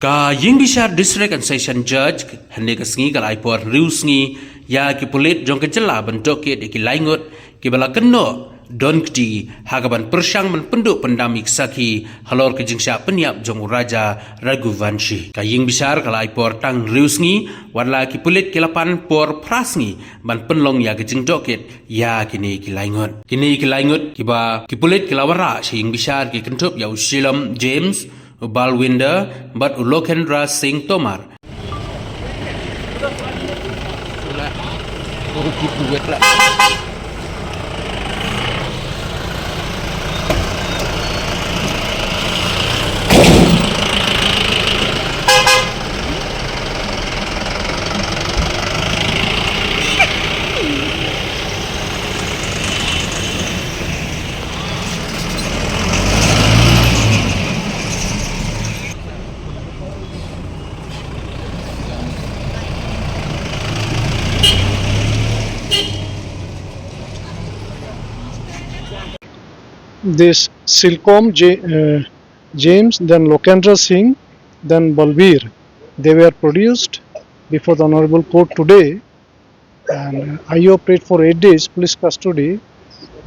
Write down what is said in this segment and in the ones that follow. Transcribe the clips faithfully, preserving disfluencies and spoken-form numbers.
Ka Ïingbishar District and Session Judge hynne ka sngi ka la ai por hynriew sngi ïa ki pulit jong ka jylla ban tohkit ïa ki lai ngut kiba la kynnoh don kti ha kaban pyrshang ban pynduh pyndam ïa ki sakhi halor ka jingshah pynïap jong u Raja Raghuvanshi. Ka Ïingbishar ka la ai por tang hynriew sngi, wat la ki pulit ki la pan por phra sngi ban pynlong ïa ka jingtohkit ïa kine ki lai ngut. Kine ki lai ngut kiba ki pulit ki la wanrah sha Ïingbishar ki kynthup ïa u Shilom James, u Balwinder bad u Lokendra Singh Tomar. This Silkom J-, uh, James, then Lokendra Singh, then Balbir, they were produced before the Honorable Court today. And I O prayed for eight days police custody.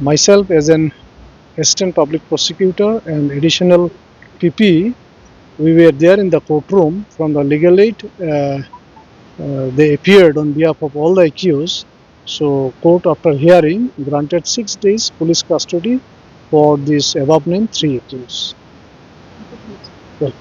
Myself, as an assistant public prosecutor and additional P P, we were there in the courtroom from the legal aid. Uh, uh, they appeared on behalf of all the accused. So, court, after hearing, granted six days police custody for this above named three accused. Well,